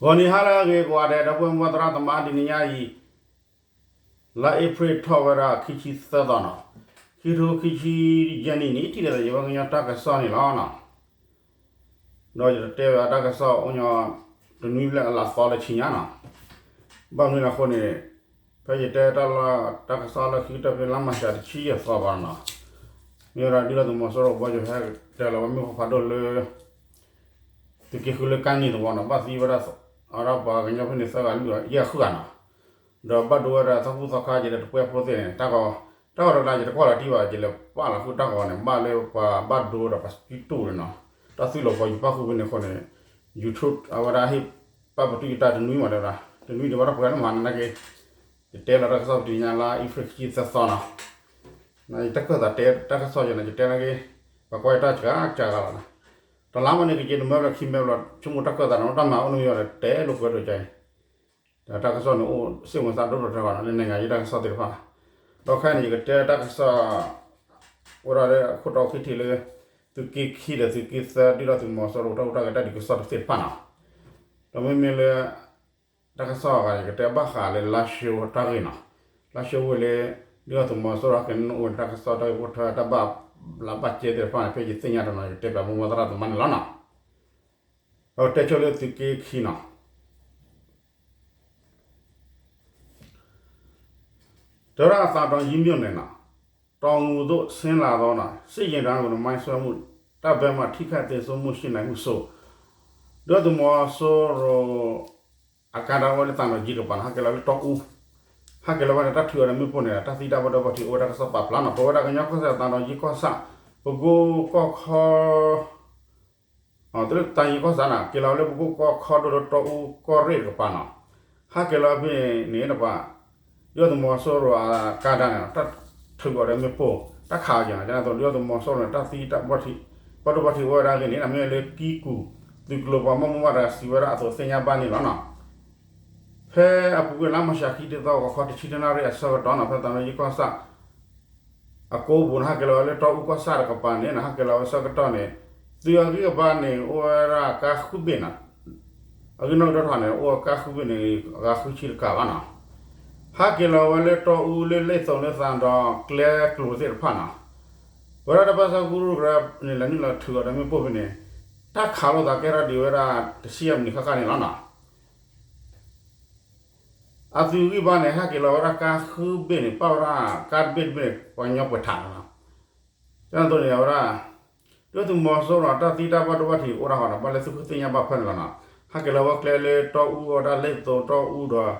ဂီၤနံၤဟါလၢအဂ့ၤကိးဂၤဒဲး ဒီပုၢ်ဝဲၢ်မုၢ်သရၣ်သမါ တနံၤညါအံၤ လါအ့ဖြ့ၣ်ထီၣ်ဝဲဒၣ်ခံဆံသၢသီနီၤ, ခံထိခံဆံယဲၢ်နံၣ်န့ၣ် ထံၣ်လိာ်သးယဝဲကညီတၢ်ကစီၣ်န့ၣ်လီၤနီၤ. ဒီးယတတဲဝဲတၢ်ကစီၣ်အိၣ်ညီ တနွံဘျဲၣ်အလးသီလၢဆံညါနီၤ. ဘၣ်မနုၤအဃိန့ၣ် ဖဲယတဲတၢ်လၢ တၢ်ကစီၣ်လၢခံကတၢၢ်ဖဲလါမၢ်ၡးတဆံယဲၢ်သီဘၣ်နီၤ, မ့ၢ်ဝဲဒၣ်ဒုၣ်ဒါသုးမီၤစိရိၤဘီယိၤဟဲတဲလီၤဝဲမ့ၣ်ပိၢ်ဖးဒိၣ်လၢ သုးက့ဃုလၢကါန့ၣ်သဝီနီၤ, ဘၣ်သံဝဲဒၣ် အဝဲဒၣ်ပှၤကညီဖဲန့ၣ်သၢဂၤလွံၢ်ဂၤယဲၢ်ဃုဂၤနီၤ, ဒီးဘၣ်ဒိဝဲဒၣ်သီကူသီခါယဲၢ်ဒီးတပွဲဖိသ့ၣ်န့ၣ် တၢ်ဂီၤ တၢ်ဂီၤတကျါယတကွၢ်လီၤတံၢ်ဘၣ် ယလဲၤပာ်လီၤဃုာ်တၢ်ဂီၤန့ၣ် ဘၣ်လၢပှၤဘၣ်ဒိဒီးပှၤစံတူၣ်န့ၣ်နီၤ, တၢ်သွံၣ်လီၤပှၤယူၤပၣ်ဃုာ်ဖဲန့ၣ်အဃိန့ၣ် YouTube အဝဲဒၣ်ဟ့ၣ်ပာ်ပတုာ်ယတၢ်တနွံမးတဲဝဲဒၣ် တနွံဒံးဘၣ်တၢ်ပှဲၤလၢမၤနၤနာ်က့ ယတဲလီၤတၢ်ကစီၣ်ပတံၤညါလါအ့ဖြ့ၣ်ခံဆံသၢသီနီၤ, ယတၢ်ကၢၢ်သးတဲတၢ်ကစီၣ်ယဲၢ်န့ၣ် ယတဲနာ်က့ ပှၤကွၢ်ယတၢ်စှၤစှၤဂၤလီၤနီၤ, တလါမးန့ၣ် ကယဲၢ်တမၢလၢခံမၢဘျီ ဆိကမိၣ်တၢ်ကၢၢ်သးနီၤ တၢ်မၤအိၣ်နမံၤဘျီဒီး တဲလိာ်ကွဲဒိၣ်ကါအံၤ ဒီးတၢ်ကစီၣ်န့ၣ်အိၣ်စ့ၢ်ကီးသးဒိၣ်ထီၣ်ထီၣ်ဘၣ်နီၤ လၢနံၣ်ဂၤယတၢ်ကစီၣ်သ့ၣ်တဖၣ်, ဒီးခဲအံၤန့ၣ် ယကတဲတၢ်ကစီၣ် အိၣ်ဒၣ်လၢအခိၣ်တီခံထံၣ်လၢ သုးက့ခံဒီးသုးက့သၢ ဒုၣ်ဒါသုးမီၤစိရိၤတၢ်ဟူးတၢ်ဂဲၤတၢ်ဒုးကစီၣ်တသ့ၣ်တဖၣ်နီၤ, ဒီးမ့မ့ၢ်လၢ တၢ်ကစီၣ်အဂၤ ယကတဲဘၣ်ဃးလၢလါၡိတၢ်ဂ့ၢ်နီၤ, လါၡိဝ့ၢ်လၢ ဒုၣ်ဒါသုးမီၤစိရိၤဟဲက့ၤနုာ်အိၣ်တၢ်ကစီၣ်တၢ်ဂ့ၢ်အိၣ်ထီၣ်တၢ်ဘၣ်လၢဘၣ်ကဲသ့ၣ်တဖၣ်န့ၣ် ဖဲယသ့ၣ်ညါတနီၤ ယကတဲပျးမိၢ်မုၢ်သရၣ်သမါန့ၣ်လီၤနီၤ, ဒီးတဲဆိလၢသုးက့ခံနီၤ တဲဝဲဒၣ် သံတောင်ကြီးမြို့နယ်နီၤ, တောင်ငူသို့ ဆင်းလာသောနီၤ စစ်ယာဉ်တန်းကို မိုင်းဆွဲမှု တပ်ဘက်မှ ထိခိုက်သေဆုံးမှု ရှိနိုင်ဟု ဆို, ဒုၣ်ဒါသုးမီၤစိရိၤ အကါဒၣ်ဝဲလၢသံတောင်ကြီးကပၤနီၤ ဟဲက့ၤလီၤလၢတီအူ, ဟဲက့ၤလီၤဝဲန့ၣ် တၢ်ထုးအီၤဒီးမ့ၣ်ပိၢ်န့ၣ် တၢ်သံတၢ်ဘၣ်ဒိဘၣ်ထံးအိၣ်ဝဲတၢ်ကစီၣ်ပာ်ဖျါနီၤ, ပဝဲဒၣ်ကညီကီၢ်စဲၣ်သံတောင်ကြီးကီၢ်ဆၣ် ပကိကီၢ်ခီ တုၤလၢသံယံၤကီၢ်ဆၣ်န့ၣ် က့ၤလီၤဝဲလၢပကိကီၢ်ခီဒိၣ်လၢတီအူကီၢ်ရ့ၣ်တကပၤနီၤ, ဟဲက့ၤလီၤဖဲန့ၣ်တပၤ, ဒုၣ်ဒါသုးမီၤစိရိၤအကါဒၣ်န့ၣ် တၢ်ထုးအီၤဒီးမ့ၣ်ပိၢ် တၢ်ခးအီၤက့ၤနီၤ, ဒုၣ်ဒါသုးမီၤစိရိၤန့ၣ် တၢ်သံတၢ်ဘၣ်ဒိဘၣ်ထံးအိၣ်ဝဲဒၣ်အဂ့ၢ်န့ၣ် မ့ၢ်လၢကံကူၣ်သုးကျိၤပှၤဘၣ်မူဘၣ်ဒါစံးဝဲဒၣ်အသိးသ့ၣ်ညါဘၣ်န့ၣ်လီၤနီၤ. ဖဲအပူၤကွံာ်လါမၢ်ၡးခံဆံတသီ ဂီၤခီတဆံတနၣ်ရံၣ်အဆၢကတီၢ်နီၤ ဖဲသံတောင်ကြီးကီၢ်ဆၣ် အကိပူၤန့ၣ် ဟဲက့ၤလီၤဝဲလၢတီအူကီၢ်ဆၣ်တကပၤန့ၣ် ဟဲက့ၤလီၤဝဲဆၢကတီၢ်န့ၣ် သုးအဂံၢ်အဘါန့ၣ် အိၣ်ဝဲဒၣ်ကါဃုဘ့ၣ်နီၤ, အဂံၢ်နီၣ်ကဒီးထီၣ်န့ၣ် အိၣ်ဝဲကါဃုဘ့ၣ်န့ၣ် ဂၤဃုဆံတကးဘၣ်နီၤ, ဟဲက့ၤလီၤဝဲလၢတီအူလၢလ့ၣ်သိးလၢသံတောင်ကျဲကျိၤသ့ၣ်တဖၣ်နီၤ, ပဝဲဒၣ်တၢ်ပၢဆှၢကရူၢ်ကရၢန့ၣ် လဲၤနုာ်လီၤထုးအီၤဒီးမ့ၣ်ပိၢ်ဖဲန့ၣ် တၢ်ခးလိာ်သးကဲထီၣ်ဒံးဝဲဒၣ်တဆံယဲၢ်မံးနံးဃၣ်ဃၣ်န့ၣ်လီၤနီၤ. အသုးဂံၢ်ဘါန့ၣ် ဟဲက့ၤလီၤဝဲဒၣ်ကါဃုဘ့ၣ်န့ၣ် ပာ်ဝဲဒၣ်ကါတဘ့ၣ်တဘ့ၣ်န့ၣ် ပှၤကညီပှဲၤထးလီၤနီၤ. ကန့ၣ်အသိးန့ၣ် အဝဲဒၣ် ဒုၣ်ဒါသုးမီၤစိရိၤ တၢ်သံတၢ်ဘၣ်ဒိဘၣ်ထံးအိၣ်ဒၣ်ဃီနီၤ ဘၣ်လၢသုးခိၣ်သ့ၣ်ညါဘၣ်ဖၢန့ၣ်လီၤနီၤ. ဟဲက့ၤလီၤဝဲကျဲလၢတီအူဝဲဒၣ်လ့ၣ်သိး တီအူဒီး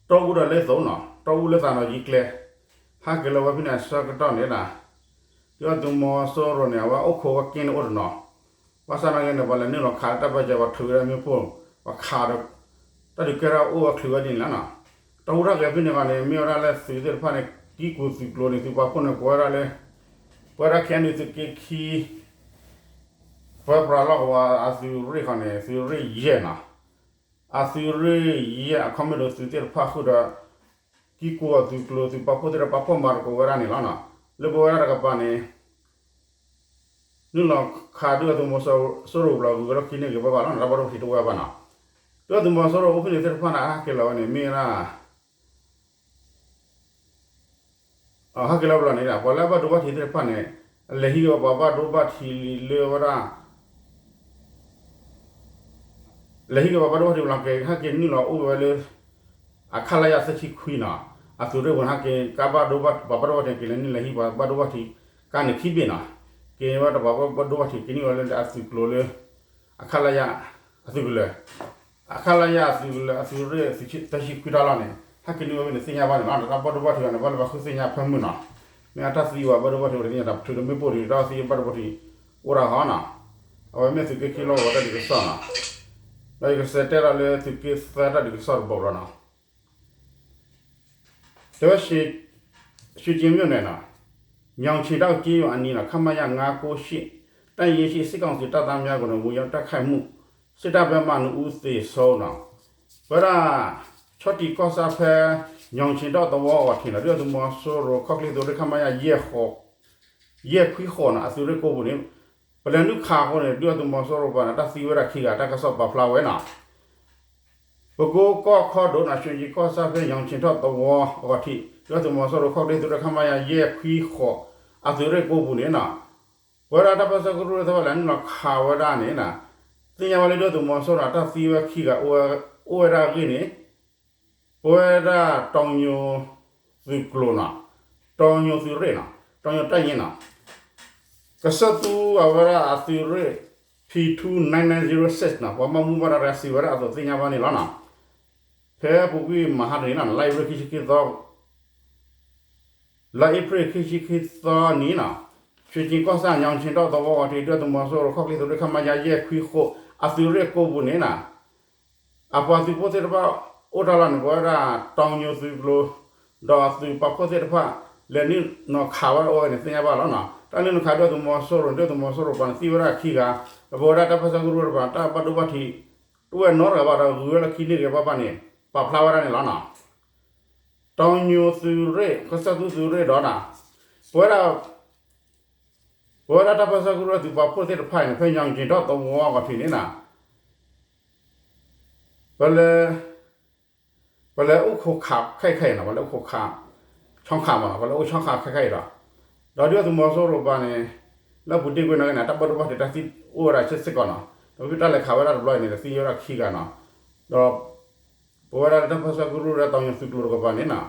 တီအူဒီးလ့ၣ်သိးနီၤ တီအူလၢသံတောင်ကြီးကျဲ ဟဲက့ၤလီၤဝဲဖဲန့ၣ်အဆၢကတီၢ်န့ၣ်ဒၣ် ဒုၣ်ဒါသုးမီၤစိရိၤန့ၣ် အဝဲအိၣ်ခိးဝဲက့န့ၣ်အိၣ်တနီၤ ဘၣ်ဆၣ်နာ်က့န့ၣ် ပှၤလဲၤနုာ်လီၤခးလၢတၢ်ဘၢၣ်စၢၤ ပှၤထုးဝဲဒၣ်မ့ၣ်ပိၢ် ပှၤခးဒီး တၢ်ဒုးကဲထီၣ်အိၣ်ဝဲချုးဝဲဒ်န့ၣ်လီၤနီၤ. တီအူတၢ်ဂ့ၢ်ဖဲန့ၣ်ဃီန့ၣ် မ့ၢ်ဝဲဒၣ်လၢသုးသ့ၣ်တဖၣ်န့ၣ် ကံကူၣ်သုးကျိၤန့ၣ် သုးပာ်ဖှိၣ်န့ၣ် ကိးဝဲဒၣ်လၢ ပဝဲဒၣ် ခဲအံၤန့ၣ် သုးက့ခံ ပၢပြးလီၢ်ကဝီၤအသုးရ့ၣ်ဃီန့ၣ် သုးရ့ၣ်ယဲၢ်နီၤ အသုးရ့ၣ်ယဲၢ်အခီပညီသုးသ့ၣ်တဖၣ်ဃုာ်ဒီး ကံကူၣ်အသုးကျိၤ သုးပာ်ဖှိၣ်သ့ၣ်တဖၣ်ပာ်ဖှိၣ်မၤသကိးဝဲဒၣ်န့ၣ်လီၤနီၤ. လၢပဝဲဒၣ်တကပၤန့ၣ် နုာ်လီၤခးဒုၣ်ဒါသုးမီၤစိရိၤဘျီ ဂုၤကဒီးခံန့ၢ်ဂ့ၤဘၣ်ဘၣ်လီၤနီၤ တၢ်ဘၣ်ဒိဘၣ်ထံးတအိၣ်ဝဲဘၣ်နီၤ. ဒုၣ်ဒါသုးမီၤစိရိၤအိၣ်ဖဲန့ၣ်သ့ၣ်တဖၣ်န့ၣ် အဟဲက့ၤလီၤဝဲန့ၣ် မ့ၢ်ဝဲဒၣ် ဟဲက့ၤလီၤဘျီန့ၣ် ပှၤလၢအဘၣ်ဒိဘၣ်ထံးသ့ၣ်တဖၣ်န့ၣ် အလဲၤဟံးက့ၤပှၤဘၣ်ဒိဘၣ်ထံးလၢဝဲဒၣ် လဲၤဟံးက့ၤပှၤဘၣ်ဒိဘၣ်ထံးဘျီ က့ၤဟဲက့ၤနုာ်လီၤအိၣ်ဝဲလၢ အခလရ သၢဆံခွံနီၤ အသုးရ့ၣ်ပူၤန့ၣ် ဟဲက့ၤကါဘၣ်ဒိဘၣ် ပှၤဘၣ်ဒိဘၣ်ထံး က့ၤလဲၤနုာ်လဲၤဟံးပှၤဘၣ်ဒိဘၣ်ထံး ကါန့ၣ်ခံဘ့ၣ်နီၤ က့ၤဝဲတပှၤဘၣ်ဒိဘၣ်ထံး က့ၤနုာ်ဝဲလၢအသုးကျိၤလၢ အခလရ အသုးကလၢၤ အခလရ အသုးကလၢၤ အသုးရ့ၣ် သၢဆံခွံတၢ်လီၢ်န့ၣ် ဟဲက့ၤနုာ်ဝဲဖဲန့ၣ်သ့ၣ်ညါဘၣ်န့ၣ်လီၤ. တၢ်ဘၣ်ဒိဘၣ်ထံးဘၣ်န့ၣ် ဘၣ်လၢပှၤဃုသ့ၣ်ညါဖၢမုၢ်နီၤ မ့ၢ်အတၢ်သံဝဲဘၣ်ဒိဘၣ်ထံးအိၣ်တသ့ၣ်ညါ တၢ်ထုးဒီးမ့ၣ်ပိၢ်ဒီး တၢ်သံဘၣ်ဒိဘၣ်ထံးအိၣ်ဒၣ်ဃီနီၤ အဝဲမ့ၢ်သုးက့ခံလီၢ်ကဝီၤတၢ်ဒုးကစီၣ်နီၤ ဒီးယကစံးတဲတၢ်လၢသုးက့သၢတၢ်ဒုးကစီၣ်တဘျီဘျီနီၤ တဲဝဲ ရွှေကျင်မြို့နယ်နီၤ ညောင်ခြင်တောက်ကျေးရွာအနီးနီၤ ခမရ ငါးကိုးရှစ် တပ်ရင်းရှစ် စစ်ကောင်စီတပ်သားများကို ဝင်ရောက်တိုက်ခိုက်မှု စစ်တပ်ဘက်မှ နှစ်ဦးသေဆုံးနီၤ ဝဲဒၣ် ဆီတံၢ်ကီၢ်ဆၣ်ဖဲ ညောင်ခြင်တောက် သဝီအီၤထံးနီၤ ဒုၣ်ဒါသုးမီၤစိရိၤ ခီၣ်ချ့သုးရ့ၣ် ခမရ ယဲၢ်ခွံဃိးနီၤ အသုးရ့ၣ်ကိးပူၤန့ၣ် ပလဲၤနုာ်ခးအဃိန့ၣ် ဒုၣ်ဒါသုးမီၤစိရိၤပှၤန့ၣ် တၢ်သံဝဲဒၣ်ခံဂၤ တၢ်ကစီၣ်ပာ်ဖျါဝဲနီၤ ပကိကီၢ်ခီဒိၣ်နီၤ ရွှ့ၣ်ကၠ့ၤကီၢ်ဆၣ်ဖဲညီၣ်ဆ့ၣ်ထီၣ်သဝီအဂီၢ်ထံး ဒုၣ်ဒါသုးမီၤစိရိၤခီၣ်ချ့သုးရ့ၣ် ခမရ ယဲၢ်ခွံဃိး အသုးရ့ၣ်ကိးပူၤန့ၣ်နီၤ ပဝဲဒၣ်တၢ်ပၢဆှၢကရူၢ်သ့ၣ်တဖၣ်လဲၤနုာ်လီၤခးဝဲဒၣ်န့ၣ်နီၤ သ့ၣ်ညါဘၣ်လၢဒုၣ်ဒါသုးမီၤစိရိၤန့ၣ် တၢ်သံဝဲခံဂၤ အိၣ်ဝဲဒၣ်အဂ့ၢ်န့ၣ် ပဝဲဒၣ် တောင်ညိုသုးကျိၤနီၤ, တောင်ညိုသုးရ့ၣ်နီၤ, တောင်ညိုတပ်ရင်းနီၤ, ကစၢၢ်သူအဝဲဒၣ်အသုးရ့ၣ် P two nine nine zero six နီၤ, ပှၤဘၣ်မူဘၣ်ဒါတဂၤစံးဝဲဒၣ်အသိးသ့ၣ်ညါဘၣ်န့ၣ်လီၤနီၤ. ဖဲအပူၤကွံာ်မဟါတနံၤနီၤ လါအ့ဖြ့ၣ်ခံဆံခံသီ, လါအ့ဖြ့ၣ်ခံဆံခံသီနံၤနီၤ, ရွှ့ၣ်ကၠ့ၤကီၢ်ဆၣ် ညီၣ်ဆ့ၣ်ထီၣ်သဝီအဂီၢ်ထံး ဒုၣ်ဒါသုးမီၤစိရိၤခီၣ်ချ့သုးရ့ၣ် ခမရ ယဲၢ်ခွံဃိး အသုးရ့ၣ်ကိးပူၤန့ၣ်နီၤ အပှၤသုးဖိသ့ၣ်တဖၣ်အိၣ်တၢ်လီၢ်န့ၣ် ပဝဲဒၣ် တောင်ညိုသုးကျိၤ ဒီးအသုးပာ်ဖှိၣ်သ့ၣ်တဖၣ် လဲၤနုာ်လီၤခးဝဲဒၣ်အိၣ်ဝဲန့ၣ် သ့ၣ်ညါဘၣ်လီၤနီၤ. တၢ်လဲၤနုာ်ခးဒုၣ်ဒါသုးမီၤစိရိၤန့ၣ် ဒုၣ်ဒါသုးမီၤစိရိၤပှၤန့ၣ်သံဝဲဒၣ်ခံဂၤ, ဒီးပဝဲဒၣ်တၢ်ပၢဆှၢကရူၢ်တဖၣ် တၢ်ဘၣ်ဒိဘၣ်ထံး တအိၣ်ဝဲနီတဂၤဘၣ်ဒီး ဂုၤဝဲလၢခံန့ၢ်ဂ့ၤဘၣ်ဘၣ်န့ၣ် ပာ်ဖျါဝဲဒၣ်န့ၣ်လီၤနီၤ. တောင်ညိုသုးရ့ၣ် ကစၢၢ်သူသုးရ့ၣ်ဒီးနီၤ ပဝဲဒၣ် ပဝဲဒၣ်တၢ်ပၢဆှၢကရူၢ်သုးပာ်ဖှိၣ်သ့ၣ်တဖၣ်အံၤန့ၣ် ဖဲညီၣ်ကၠ့ၤထီၣ်သဝီအဂီၢ်ထံးန့ၣ်နီၤ ပလဲၤ ပလဲၤအိၣ်ခိးခးခဲအံၤခဲအံၤနီၤ, ပလဲၤအိၣ်ခိးခး ဆီခးမးနီၤ, ပလဲၤအိၣ်ဆီခးခဲခဲအံၤဒီး ဒီးဒုၣ်ဒါသုးမီၤစိရိၤပှၤန့ၣ် လၢပူၤတ့ၢ်ကွံာ်နာ်က့န့ၣ် တၢ်ဘၣ်ဒိဘၣ်ထံးတၢ်သံအိၣ်ဝဲဒၣ်စ့ၢ်ကီးနီၤ, ဒီးဖဲတၢ်လဲၤခးဝဲဒၣ်တဘျီအံၤန့ၣ် တသံဝဲဒၣ်ခံဂၤနီၤ, ဒီး ပဝဲဒၣ်လၢတၢ်ပၢဆှၢကရူၢ်လၢ တောင်ညိုသုးကျိၤတကပၤန့ၣ်နီၤ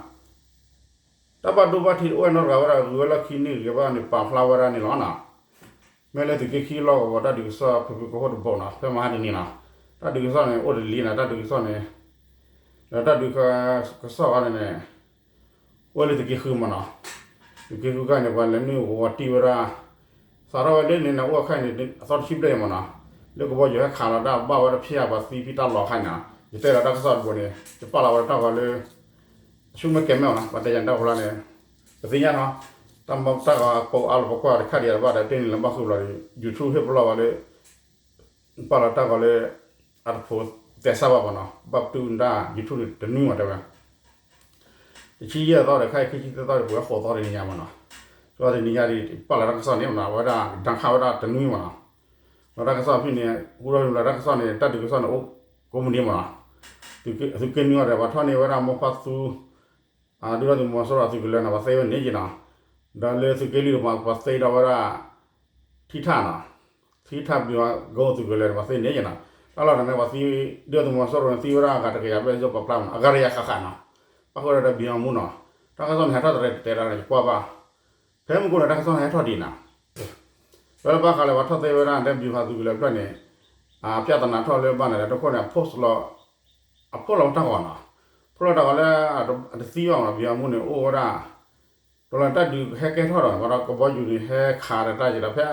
တၢ်ဘၣ်ဒိဘၣ်ထံးတအိၣ်ဝဲနီတဂၤဘၣ်ဒီး ဂုၤဝဲလၢခံန့ၢ်ဂ့ၤဘၣ်န့ၣ် ပာ်ဖျါဝဲဒၣ်န့ၣ်လီၤနီၤ. မ့ၢ်လၢသုးက့ခံလီၢ်ကဝီၤ တၢ်ဒုးကစီၣ်ဖုဖုကဟိၣ်တဘိနီၤ, ဖဲမဟါတနံၤနီၤ တၢ်ဒုးကစီၣ်န့ၣ် အိၣ်တလံနီၤ, တၢ်ဒုးကစီၣ်န့ၣ် ဒီးတၢ်ဒုးကစီၣ်အံၤန့ၣ် အိၣ်လၢသုးက့ဃုမးနီၤ, သုးက့ဃုခါန့ၣ် ပှၤလဲၤနုာ်ကဝီၤတံၢ်ဝဲဒၣ် စးထီၣ်ဝဲလၢန့ၣ်န့ၣ် အိၣ်အခါန့ၣ် အသီတဆံဘျဲၣ်မးနီၤ, လၢကဘီယူၤဟဲခးလီၤတၢ်ဘၣ်ဝဲဒၣ်ဖဲအပှၤသံဖံးတၢ်လီၤအခါန့ၣ်နီၤ, ယတဲလီၤတၢ်ကစီၣ်တဘိန့ၣ် ယပာ်လီၤဝဲဒၣ်တၢ်ဂီၤလၢ အဆူမဲာ်ကဲၤမဲာ်မးနီၤ, ပှၤတဲယၤတၢ်ဖိလါန့ၣ် ပသ့ၣ်ညါနီၤ, တၢ်မ့ၢ်တၢ်ဂီၤအပိာ်အါလီၤပကွၢ်တခါဒံးဘၣ်ဒီး တ့ၢ်န့ၣ်လၢဘၣ်ဃုာ်လီၤဒီး YouTube ဟ့ၣ်ပလီၢ်ဝဲလၢ ပာ်လီၤတၢ်ဂီၤလၢ အတဖိးသဲစၢ်ဘၣ်မးနီၤ, ဘၣ်ပတုာ်တၢ် YouTube န့ၣ် တနွံမးတဲဝဲ တဆံယဲၢ်သီဒီး ခဲအံၤခံဆံသၢသီဒီး ပဝဲဃိးသီတနံၤညါမးနီၤ, ဃိးသီတနံၤညါဒီး ပာ်လီၤတၢ်ကစီၣ်န့ၣ်မးနီၤ, အဝဲဒၣ်ဒၣ်ခးဝဲဒၣ်တနွံမးနီၤ, လီၤတၢ်ကစီၣ်ဖဲန့ၣ် ဃူဒီးလီၤတၢ်ကစီၣ်န့ၣ် တၢ်ဒုးကစီၣ်န့ၣ် အိၣ်ကိးမုၢ်နံၤမးနီၤ, သုးက့နွံအီၤဒီး ပှၤထီၣ်န့ၢ်ဝဲဒၣ်မိၢ်ဖးသူ ဒုၣ်ဒါသုးမီၤစိရိၤအသုးကလၢၤန့ၣ် ပှၤသ့ဝဲန့ၣ်က့နီၤ, ဒီးလၢသုးက့လွံၢ်တပၤ ပှၤသ့ဒီးဝဲဒၣ် ထံထၣ်နီၤ, ထံထၣ်ဘံၣ်အီၤ ကီၢ်သုးကလၢၤန့ၣ် ပှၤသ့န့ၣ်က့နီၤ, တၢ်လီၢ်န့ၣ် ပှၤသံ ဒုၣ်ဒါသုးမီၤစိရိၤန့ၣ် သံဝဲဒၣ်အဂၤတကယၤဘျဲၣ် ပာ်ဖျါမးနီၤ, အဂၤတကယၤဃၣ်ဃၣ်နီၤ, ဘၣ်ဃိဒီးဘံၣ်အီၤမူနီၤ, တၢ်ကစီၣ်န့ၣ် ဟဲထီၣ်တရဲၣ်တတဲဒၣ်န့ၣ် ယကွၢ်ဘၣ်, ဖဲမုၢ်ကိၣ်န့ၣ် တၢ်ကစီၣ်န့ၣ် ဟဲထီၣ်ဒံးနီၤ ဝဲလၢဘၣ်ဃးလၢပှၤထီၣ်သ့ဝဲဒၣ် တၢ်ဘံၣ်ဖးသုးကလၢၤဖျၢၣ်န့ၣ် အပြဿနာထီၣ်လၢဘၣ်န့ၣ်ဒီး တခိၣ်န့ၣ် အ post လီၤ အ post လီၤတၢ်ဂီၤနီၤ, post လီၤတၢ်ဂီၤလၢ အတသံဘၣ်မးနီၤ ဘံၣ်အီၤမူန့ၣ် အိၣ်ဝဲဒၣ် တလီၤတၢ်ဒုးဟဲကဲထီၣ်ဒီး ဘၣ်ဒီးကဘီယူၤန့ၣ် ဟဲခးဒီးတၢ်က့ဒီး ဖဲ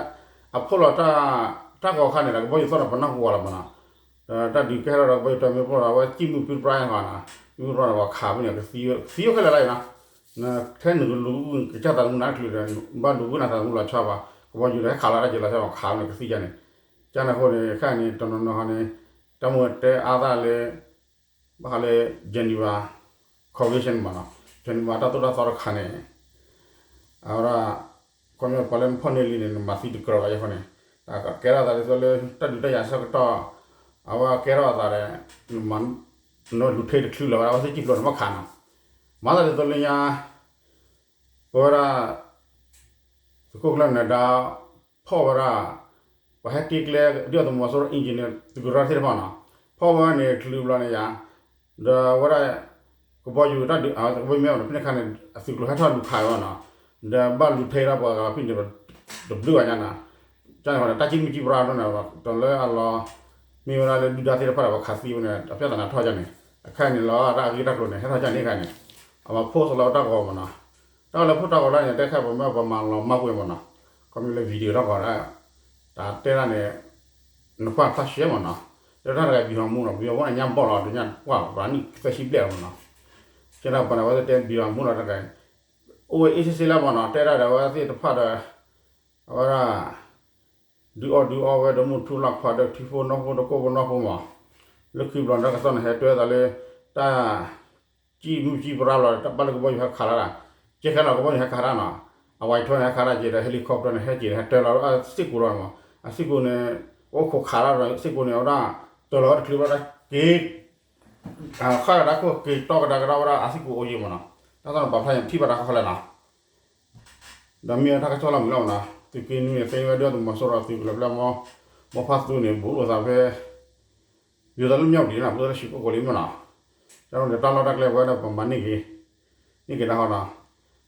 အ post လီၤတၢ်ဂီၤအခါန့ၣ်ဒီး ကဘီယူၤသီၣ်ဒီးပနၢ်ဟူဝဲလီၤမးနီၤ, ဒီးတၢ်ဒုးကဲထီၣ်ဒီး ကဘီယူၤတမ့ၢ်ပိၢ်ဒီး အဝဲကံၣ်မုၢ်ပြံပြါန့ၣ်ဃီနီၤ, ကံၣ်မုၢ်ပြံဒီးပှၤခးဖဲန့ၣ် ကသံဝဲခဲလၢာ်လၢအံၤနီၤ, ထဲနကလူၤကစၢ်သးသမူနၤတချုးဒီး ဘၣ်လူၤဂုာ်နၤသးသမူလီၤဆီဘၣ်, ကဘီယူၤဒီးဟဲခးလီၤတၢ်က့လီၤဆီဘၣ် ခးဖဲန့ၣ် ကသံယါန့ၣ်, ကန့ၣ်အဃိန့ၣ် ခဲအံၤန့ၣ် တနီၤနီၤဟီန့ၣ် တၢ်မ့ၢ်တဲအါသၣ်လၢ ဘၣ်ဃးလၢ Geneva Convention မးနီၤ, Geneva တၢ်သိၣ်တၢ်သီတခါန့ၣ် အဝဲဒၣ် ခီပညီပှၤလၢနဖီၣ်န့ၢ်လံန့ၣ် နမၤသံတကြၢးဘၣ်ယဲၢ်ဃီန့ၣ်, ကဲထီၣ်သးဒ်သိးလၢ တၢ်ဒုးတၢ်ယၤဆၢကတီၢ် အဝဲကဲထီၣ်အသးဒီး နမၤ နလူၤထံတချုးလၢၤဝဲဒၣ် အဝဲသ့ၣ်ကံၣ်ဖျိးန့ၣ်မ့ၢ်ခးနီၤ, မၤသးဒ်သိးလၢညါ ပဝဲဒၣ် သုးခိၣ်ကျၢၢ်နၢၤဒါ ဖီၣ်ဝဲဒၣ် ပှၤဟဲတ့ကျဲ ဒုၣ်ဒါသုးမီၤစိရိၤ engineer သုးကရၢသ့ၣ်တဖၣ်နီၤ, ဖီၣ်ဝဲန့ၣ်ချုးဘျီန့ၣ်ယါ, ဒီးဝဲဒၣ် ကဘီယူၤတၢ်ဒုး ကဘီယူၤမ့ၢ်ဘၣ်န့ၣ် ဖဲန့ၣ်အခါန့ၣ် အသုးကျိၤဟဲထီၣ်လူၤခးဝဲနီၤ, ဒီးဘၣ်လူၤထဲဒၣ်ပှၤဂၤဖဲန့ၣ် တဘျုးဂၤညါနီၤ, ကန့ၣ်ဃီန့ၣ် တၢ်ကံၣ်မုၢ်ကံၣ်ပြါဒိၣ်န့ၣ် တလၢအလီၤ မ့ၢ်ဝဲဒၣ်လၢဒုၣ်ဒါသ့ၣ်တဖၣ်ဒီးပှၤခးသံဝဲန့ၣ် အပြဿနာထီၣ်ယါန့ၣ်, အခါန့ၣ်လီၤတၢ်အဂ့ၢ်တၢ်ကျိၤန့ၣ် ဟဲထီၣ်ယါန့ၣ်အခါန့ၣ်, အဝဲ post လီၤတၢ်ဂီၤမးနီၤ, တၢ်လၢ post တၢ်ဂီၤလၢန့ၣ် တဲခဲပမ့ၢ်ပမၤလီၤမၢ်ကွံာ်မးနီၤ, ခီမ့ၢ်လၢ video တၢ်ဂီၤလၢ တၢ်တဲဒၣ်န့ၣ် နကွၢ်ဖျါရှဲမးနီၤ, တဲတၢ်တဂၤဘံၣ်ဟီၣ်မူနီၤ ဘံၣ်ဟီၣ်မူန့ၣ် ညါဘီၣ်လီၤ တညါကွၢ်လီၤ ပှၤနံၣ်သၢဆံဘျဲၣ်လီၤမးနီၤ, ကဲဒၣ်ပှၤန့ၣ် အဝဲသ့ၣ်တဲဘံၣ်ဟီၣ်မူလီၤတဂၤ, အိၣ်ဝဲအ့ၣ်စ့ၣ်စ့ၣ်လၢမးနီၤ တဲဒၣ်ဒီးအဝဲသ့ၣ်တဖၣ်ဒီး အဝဲဒၣ် ဒုးအီၣ်ဒုးအီဝဲဒီးမုၢ်ထူလီၢ်ခီဒီး ထံဖိနီၢ်ဖိတကိၢ်ဖိနီၢ်ဖိမး, လၢခံဘျီတၢ်ကစီၣ်န့ၣ် ဟဲတဲသးလၢ တၢ် ကံၣ်မုၢ်ကံၣ်ပြါလီၤ တၢ်ဘၣ်လၢကဘီယူၤဟဲခးလီၤဒၣ်, ကဲခဲလီၤကဘီယူၤဟဲခးတၢ်နီၤ, အဝဲထီၣ်န့ၣ်ဟဲခးတၢ်က့ၤဒီး helicopter န့ၣ် ဟဲက့ၤဒီး ဟဲတၢလီၤအစ့ၢ်ကီးလီၤမး, အစ့ၢ်ကီးန့ၣ် အိၣ်ခိးခးတၢ်ဒီး အစ့ၢ်ကီးန့ၣ် အဝဲဒၣ် တၢလီၤဝဲတချုးဘျီတၢ်က့ၤ ဃၣ်ကဒါခိၣ်က့ၤတီကဒါကဒါဝဲဒၣ်အသံၣ်ကိးအိၣ်ယံၤမ့ၢ်နီၤ, တၢ်သီၣ်န့ၣ်ပာ်ဖျါယံၤထံၣ်ဘၣ်တၢ်ဃီဃီလဲၣ်နီၤ, ဒီးမ့ၢ်ဝဲတၢ်ကစီၣ်လီၤမုာ်လီၤမ့ၢ်နီၤ, သုးက့နွံန့ၣ် သ့ဝဲဒၣ်သုးမီၤစိရိၤသုးကလၢၤပျၢၤမီ မိၢ်ဖးသူန့ၣ် ဘူးလိာ်သးဖဲ ယိၤသးလၢမၠီၣ်ပူၤနီၤ, ပှၤလၢဟံၣ်ကိၣ်ကိးလံမ့ၢ်နီၤ, တၢ်လီၢ်န့ၣ် တၢ်လီၢ်တၢ်ကျဲဝဲဒၣ်ပမၤန့ၢ်က့ၤ, န့ၢ်က့ၤတၢ်ဃီနီၤ,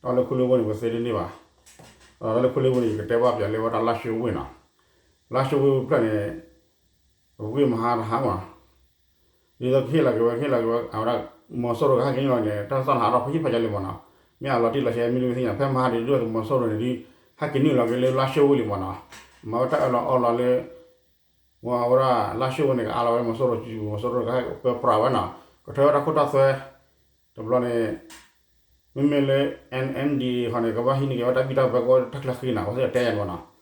တၢ်လၢခူလ့ဝ့ၢ်န့ၣ် ပသ့တန့ၢ်ဘၣ်, တၢ်လၢခူလ့ဝ့ၢ်န့ၣ် ယကတဲဘၣ်ပျဲလၢဝဲဒၣ်လါၡိဝ့ၢ်နီၤ, လါၡိဝ့ၢ်ဖျၢၣ်န့ၣ် ပဂံၢ်မဟါတဟါမ့ၢ်နီၤ, ဒ်သိးကဟ့ၣ်လီၤက့ၤဝဲ ကဟ့ၣ်လီၤက့ၤဝဲ အဝဲဒၣ် မီၤစိရိၤကဟဲက့ၤနုာ်လီၤန့ၣ် တၢ်ကစီၣ်န့ၣ်ဟးထီၣ်ဖဲဟံၣ်ဖးကၢလံမ့ၢ်နီၤ, မ့ၢ်အလီၤတံၢ်လီၤဆဲးမ့ၢ်တသ့ၣ်ညါ ဖဲမဟါဒ်ဒ်သိးမီၤစိရိၤန့ၣ်ဒ် ဟဲက့ၤနုာ်လီၤက့ၤလၢလါၡိဝ့ၢ်လံမ့ၢ်နီၤ, မၤဝဲတၢ်အၢၣ်လီၤအီလီၤလၢ ဝဲအဝဲဒၣ်လါၡိဝ့ၢ်န့ၣ် ကအါလီၤဝဲမီၤစိရိၤစုပူၤ မီၤစိရိၤကဟဲက့ၤပၢပြးဝဲနီၤ, ကထၢဝဲတၢ်ခိတၢ်သွဲ တဘျီန့ၣ် မ့မ့ၢ်လၢ NNDA ဃီန့ၣ် ကဘၣ်ဟံးန့ၢ်က့ၤဝဲတၢ်ဘံၣ်တၢ်ဘၢကအိၣ်တၢ်ချၢဃံနီၤ အဝဲသ့ၣ်တဲယၤန့ၣ်မ့ၢ်နီၤ,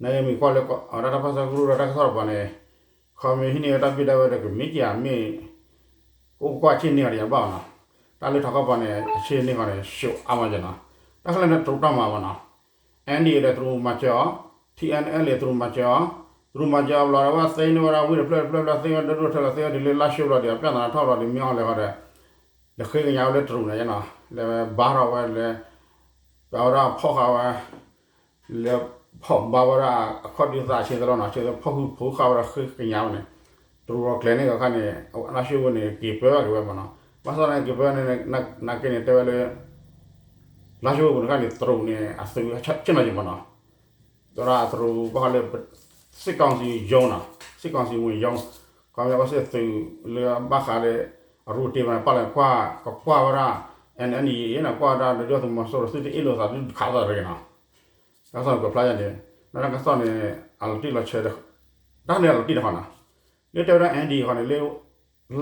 နမ့ၢ်ကွၢ်လၢအဝဲဒၣ်တၢ်ပၢဆှၢကရူၢ်ဒီးတၢ်ကစီၣ်တပၤန့ၣ် ခီမ့ၢ်ဟံးန့ၢ်ဝဲတၢ်ဘံၣ်တၢ်ဘၢဒီးကမ့ၢ်က့ၤဧါမ့ၢ် ကအိၣ်ကွၢ်ဆ့ၣ်န့ၢ်ဃီဒီးယၤဘၣ်မ့ၢ်နီၤ, တၢ်လၢထီၣ်ခီပၤန့ၣ် အဆ့ၣ်န့ၢ်ဃီန့ၣ် ရှုံးအါမးယၤနီၤ, တၢ်ခဲလၢာ်န့ၣ်တရူးတၢ်မၤမ့ၢ်နီၤ, NDAA ဒီးတရူးမၤစၢၤအီၤ, TNLA တရူးမၤစၢၤအီၤ, တရူးမၤစၢၤအီၤဘျီဒီး အဝဲသ့န့ၢ်ဝဲဒၣ်ဝ့ၢ်တဖျၢၣ်တဖျၢၣ်တဖျၢၣ် သ့ဝဲဒၣ်ဒိၣ်ဒိၣ်ထၢလီၤ သ့ဝဲဒၣ်လၢလါၡိဘျီဒီး အပျၢ်သနာ်ထီၣ်ဘျီဒီး မ့ၢ်အီၤလဲၤဃီဒီး လဲၤဃ့ကညးဝဲလၢတရူးန့ၣ်နီၤ, လဲၤဘါထီၣ်ဝဲလၢ ပဝဲဒၣ်ဖီၣ်ဃာ်ဝဲ လဲၤဖီၣ်ဘါဝဲဒၣ်အခီၣ်ဒုးသးဆ့သလီနီၤ, ဆ့သလီဖီၣ်ဟုဖီၣ်ဃာ်ဝဲဒၣ်ဃ့ကညးဝဲန့ၣ်, တရူးဒီးကျဲၤန့ၢ်အခါန့ၣ် လါၡိဝ့ၢ်န့ၣ် က့ၤပၢဘၣ်က့ၤဝဲမ့ၢ်နီၤ, ဘၣ်ဆၣ်န့ၣ်က့ၤပၢန့ၣ် နာ်က့န့ၣ်တဲဝဲလၢ လါၡိဝ့ၢ်ပူၤန့ၣ်ခါန့ၣ် တရူးန့ၣ် အသုးဆ့ၣ်နီၤယံၤမ့ၢ်နီၤ, သရၣ်တရူးဘၣ်ဃးလၢ စစ်ကောင်စီရုံးနီၤ, စစ်ကောင်စီရုံး, ခီပညီကီၢ်စဲၣ်သုးလၢဘၣ်ဃးလၢ အရူၢ်တ့ၢ်ဘၣ်န့ၣ် ပာ်လၢကွၢ် ကကွၢ်ဝဲဒၣ် NNDAA နီၤ, ကွၢ်ဝဲဒၣ် ဒီးဒုၣ်ဒါသုးမီၤစိရိၤ သုတအ့ၣ်လိာ်သး သုတခးလိာ်သးတဂ့ၤနီၤ, တၢ်ကစီၣ်န့ၣ်ပာ်ဖျါယၤန့ၣ် တၢ်ကစီၣ်န့ၣ် အလီၤတံၢ်လီၤဆဲး တၢ်န့ၣ်အလီၤတံၢ်တခီနီၤ, လၢတဲဝဲဒၣ် NDAA ဃီန့ၣ် လၢ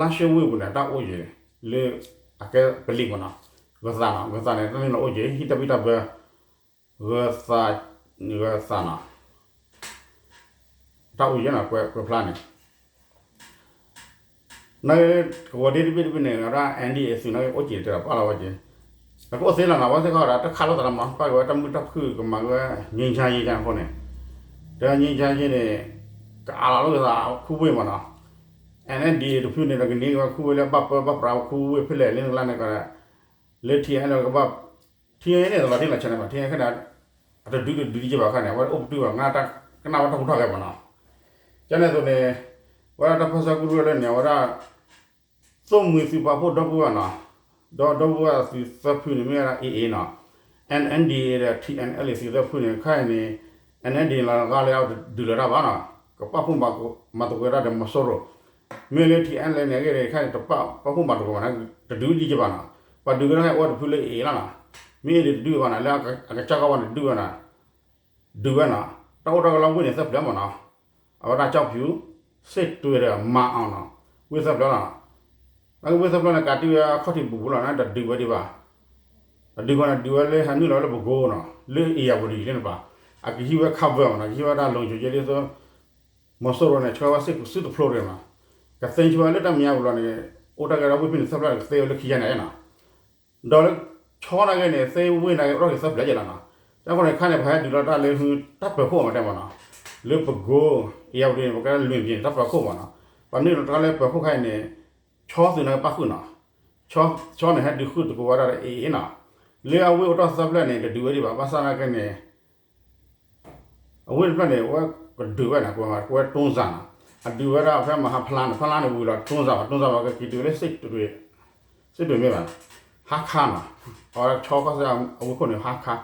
လါၡိဝ့ၢ်ပူၤန့ၣ် တၢ်အိၣ်ယံၤ လၢအကဲပလံးမ့ၢ်နီၤ, ဂၢၤသးနီၤ, ဂၢၤသးန့ၣ် တၢ်န့ၣ်လီၤအိၣ်ယံၤ ဟံၣ်တၢ်ဘံၣ်တၢ်ဘၢ ဂၢၤသး, ဂၢၤသးနီၤ, တၢ်အိၣ်ယံၤနီၤ ကွဲးဖျါန့ၣ် နာ်က့ ကဝီၤဒ့တဘ့ၣ်တဘ့ၣ်န့ၣ် ဝဲဒၣ် NDAA သုးနာ်က့ အိၣ်စ့ၢ်ကီးတပာ်လီၤဝဲက့ၤ, ဒီးကအိၣ်သ့လီၤနီၤ, ဝဲသ့ၣ်ခီဒီး တခးလိာ်သးလီၤမ့ၢ်နီၤ, ပာ်က့ၤဝဲတၢ်မုာ်တၢ်ခုၣ် ကမၤက့ၤဝဲ ငြိမ်းချမ်းရေး ကၢ်န့ၣ်အဃိန့ၣ်, ဒီး ငြိမ်းချမ်းရေး န့ၣ် ကအးလီၤလိာ်သးခူဝ့ၢ်မ့ၢ်နီၤ, NDAA တဖုန့ၣ်ဒီး ကန့ၢ်က့ၤဝဲခူဝ့ၢ်လၢဘၣ်ပၢဘၣ်ပြးဝဲခူဝ့ၢ်ဖဲလဲၣ်လၢနကလါန့ၣ်ကီး, လၢ TNLA ကဘၣ် TNLA န့ၣ် တလီၤတံၢ်လီၤဆဲးန့ၣ်ဘၣ်, TNLA ခဲန့ၣ် အတဒုးတဒုးတက့ၢ်ဘၣ်ခါန့ၣ် အဝဲအိၣ်ပတုာ်ဘၣ် ကနၣ်ဝဲတၢ်ဟူးထီၣ်ဂဲၤမ့ၢ်နီၤ, ကန့ၣ်အသိးန့ၣ် ဝဲဒၣ်တၢ်ပၢဆှၢကရူၢ်လၢန့ၣ် အဝဲဒၣ် သိၣ်မှံၤသုးပာ်ဖှိၣ်ဒီပုၢ်ဝဲၢ်နီၤ, ဒီးဒီပုၢ်ဝဲၢ်သုးသၢဖုန့ၣ် မ့ၢ်ဝဲဒၣ် AA နီၤ, NDAA ဒီး TNLA သုးသၢဖုန့ၣ် ခဲအံၤန့ၣ် NDAA လီၤဂာ်လၢအတဒုးလၢၤတၢ်ဘၣ်နီၤ, ကပာ်ဖှိၣ်မၤသကိးတၢ်ဒီးမီၤစိရိၤ, မ့ၢ်လၢ TNLA န့ၣ် အဂ့ၢ်န့ၣ် ခဲအံၤတပာ်ဖှိၣ်မၤသကိးဘၣ်နီၤ, တဒုးဒံးက့ၤဘၣ်နီၤ, ပှၤဒုးက့ၤတခါအံၤအိၣ်တဖုလၢ AA လီၤနီၤ, မ့ၢ် AA တဒုးဘၣ်နီၤ လၢအကစၢ်ကီၢ်ဝဲန့ၣ်ဒုးဝဲနီၤ ဒုးဝဲနီၤ, တၢ်အိၣ်တၢ်ကလီဝ့ၢ်န့ၣ်သၢဖျၢၣ်မ့ၢ်နီၤ, အဝဲဒၣ်ကၠီၣ်ဖၠူၣ်, စ့ၣ်တွ့ၤဒီးမၤအီၤနီၤ, ဝ့ၢ်သၢဖျၢၣ်လီၤ, နာ်က့ဝ့ၢ်သၢဖျၢၣ်န့ၣ် ကးတံၢ်ဝဲအခီၣ်ထံးဘူးဘူးလီၤ နတဒုးဝဲဒံးဘၣ်, တဒုးဘၣ်န့ၣ် ဒုးဝဲလၢဟဲနုာ်လီၤလၢပကိနီၤ, လၢအ့ၣ်ယၣ်ဝတံၤလၢန့ၣ်ပၤ, အကဟံးဝဲ cover မ့ၢ်နီၤ, ကဟံးဝဲဒၣ် လုံခြုံရေး ဒ်သိး မီၤစိရိၤန့ၣ် ဆှၢဝဲစ့ၢ်ကီးစုတဖျိတဂ့ၤမ့ၢ်နီၤ, ကသ့ဆှၢဝဲလၢတၢ်မဲာ်ညါပူၤလီၤန့ၣ် အိၣ်တၢ်ကဲထီၣ်ဝ့ၢ်ဖဲန့ၣ်သၢဖျၢၣ် ကသ့ဝဲလၢခံယါန့ၣ်နီၤ, ဒီးလၢ ခၠီနာ်က့န့ၣ် သ့ဝ့ၢ်နာ်က့အိၣ်ထီၣ်က့ၤသၢဖျၢၣ်ယဲလီၤနီၤ, တၢ်ဃိန့ၣ် ခါန့ၣ် ပှၤဟဲဒုးလီၤတၢ်လၢ တၢ်ပၢၤခိၣ်အမၤတဲမ့ၢ်နီၤ, လၢပကိ အ့ၣ်ယၣ်ဝတံၤန့ၣ် ပကဲလွံၢ်ပျ့ၤန့ၣ် တၢ်ပၢၤခိၣ်မ့ၢ်နီၤ, ပှၤနုာ်လီၤတၢ်လၢပၢၤခိၣ်ခါအံၤန့ၣ် ခၠီသုးနာ်က့ပၣ်ဃုာ်နီၤ, ခၠီန့ၣ် ဟဲဒုးဃုာ်သကိးဝဲဒၣ်ဒီး AA နီၤ, လၢအဝ့ၢ်အိၣ်ထီၣ်သၢဖျၢၣ်န့ၣ် တဒုးဝဲဒံးဘၣ်, ဘၣ်ဆၣ်နာ်က့န့ၣ် အဝ့ၢ်တဖျၢၣ်န့ၣ် အဝဲကဒုးဝဲန့ၣ် ကဝဲတိစၢ်နီၤ, အဒုးဝဲဒၣ်ဖဲမဟါဖျါန့ၣ်, ဖျါန့ၣ်ဝံၤလီၤတိစၢ်ဘၣ်, တိစၢ်ဘၣ် ကက့ၤတုၤလၢ စ့ၣ်တွ့ၤမ့ၢ်ဘၣ်, ဟါခါနီၤ, အဝဲဒၣ်ခၠီကီၢ်စဲၣ်အဝ့ၢ်ခိၣ်န့ၣ် ဟါခါ,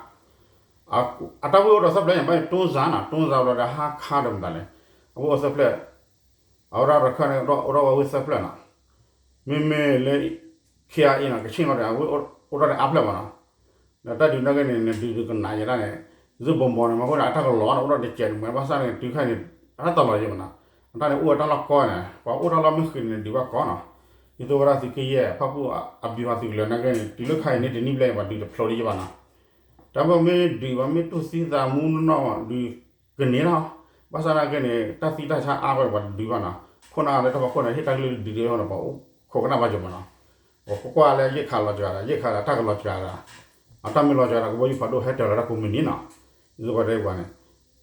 အတၢ်ဝ့ၢ်အိၣ်ဒီးသၢဖျၢၣ်န့ၣ် ဘၣ်တိစၢ်နီၤ, တိစၢ်ဘျီဒီးဟါခါဒီးမတၤလဲၣ်, အဝ့ၢ်အိၣ်သၢဖျၢၣ် အဝဲဒၣ်ရခၢၣ်န့ၣ် အိၣ်ထီၣ်ဝဲဝ့ၢ်သၢဖျၢၣ်နီၤ, မ့မ့ၢ်လၢ KIA နီၤ, ကဆ့ၣ်နီၤဒီး အဝ့ၢ်အိၣ်ထီၣ်န့ၣ်အါဖျၢၣ်မ့ၢ်နီၤ, ဒီးတၢ်ဒုးနာ်က့န့ၣ် နဒုးဒုးကနၣ်ယဲဒၣ်န့ၣ်, ယသိးဘီမီၤန့ၣ် မ့ၢ်ဃိန့ၣ် အတၢ်ကလီၤန့ၣ် အိၣ်ထီၣ်တကဲးန့ၣ် မ့ၢ်ဘၣ်ဆၣ်န့ၣ် တုၤခါန့ၣ် အတၢ်တလီၤယဲမ့ၢ်နီၤ, အတၢ်န့ၣ်အိၣ်ဝဲတၢ်လီၢ်ကီန့ၣ် ပှၤအိၣ်တၢ်လီၢ်မ့ၢ်ဃ့န့ၣ် ဒုးဘၣ်ကီနီၤ, ဒ်သိးဝဲဒၣ်သုးက့ယဲၢ် ဖၣ်ပူၣ်အဘျုးဟီသုးကလၢၤနာ်က့န့ၣ် တုၤလၢခါအံၤန့ၣ် တနံၣ်ဘျဲၣ်ပှၤဒုးတဖျိးဒံးယဲဘၣ်နီၤ, တၢ်ဘၣ်မ့ၢ်ဒုးဘၣ်မ့ၢ်တူၢ်သံသးမူနီၢ်နီၢ်ဒုး ကန့ၢ်လီၤ, ဘၣ်ဆၣ်နာ်က့န့ၣ် တၢ်သံတၢ်ဆါအါဝဲပှၤတဒုးဘၣ်နီၤ, ခိၣ်နၢ်လၢတၢ်ဖီခိၣ်န့ၣ် ဟ့ၣ်တၢ်ကလုၢ်ဒုးဒုးဟီဒီးပှၤအိၣ်ခိးကနၣ်ဘၣ်ယိာ်မ့ၢ်နီၤ, ပကွၢ်လၢယဲၢ်ခါလီၤစှၤဒီး ယဲၢ်ခါဒီးတၢ်ကလီၤစှၤဒီး အတၢ်မ့ၢ်လီၤစှၤဒီး ကဘီယူၤဖးဒိၣ်ဟဲတၢၤလီၤတၢ်ကိးမုၢ်နံၤနီၤ, ဒ်သိးပှၤတဲပှၤန့ၣ်